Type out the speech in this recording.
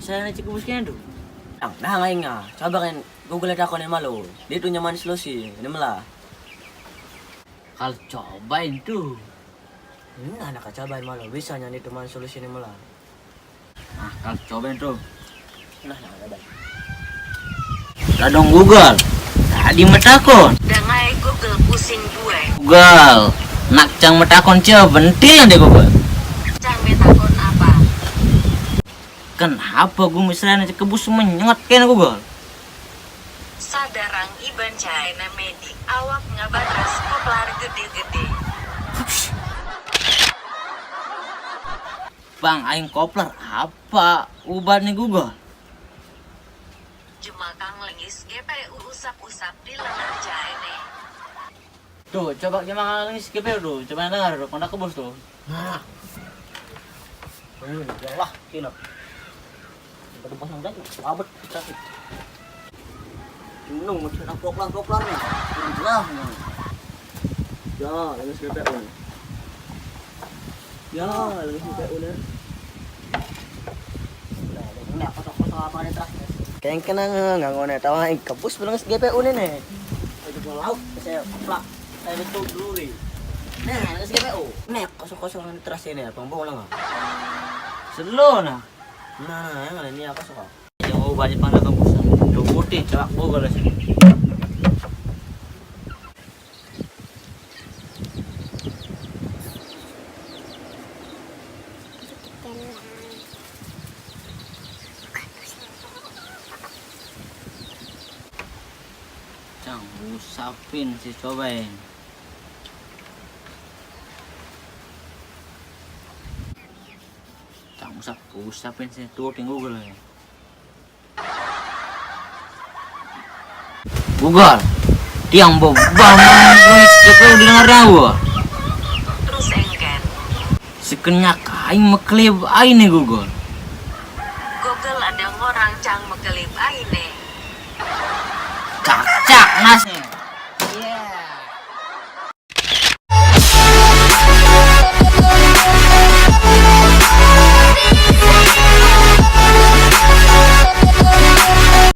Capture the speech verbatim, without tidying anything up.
Saya na cik bus kene tu. Nah, nah, aing ah. Coba kan Google takon ni malu. Dia tu nyaman solusi, ni mela. Kal coba itu. Nah, nak coba malu. Bisa nyan itu man solusi ni mela. Nah, kal coba itu. Nah, nah, coba. Lah dong Google. Tadi metakon. Dangai Google pusing gue. Google. Nak cang metakon coba bentil deh Google. Cang metakon apa? Kenapa gue misalnya cek kebus menyengat kene Google? Sadarang iban caina medik awak ngabatas koplar gede-gede. Bang, aing koplar apa ubat nih Google? Jemakang lengis G P U usap-usap di lengan caina. Tuh, coba gimana nih skip tuh, coba dengar tuh, kontak kebus tuh. Nah. Hmm, ya lah, kina. Pada pasang gas, abet, sakit. Nung, macam nak poklar, poklar nih. Lah, nah. Ya, ini skip nih. Ya, ini skip nih. Nah, ini apa, kosong-kosong apa nih, teras nih? Keng kenang nggak ngone tawa, eh, kebus belum G P U nih nih. Itu pulau laut, saya plak, saya betul dulu nih. Nah, ini G P U. Nih, kosong-kosong teras ini, apa bola nggak? Selo nah. Nah, yang ada ini apa suka? Yang mau banyak mana kebus? Tuh putih, celak boga lah sini. Cang, usapin si cobain. Cang usap, usapin si tuh Google ya. Google, tiang bobah mana guys, kita udah dengar gua. Terus engken. Sekenyak aing meklib aing nih Google. Google ada ngorang cang meklib aing nih. Cak cak nas.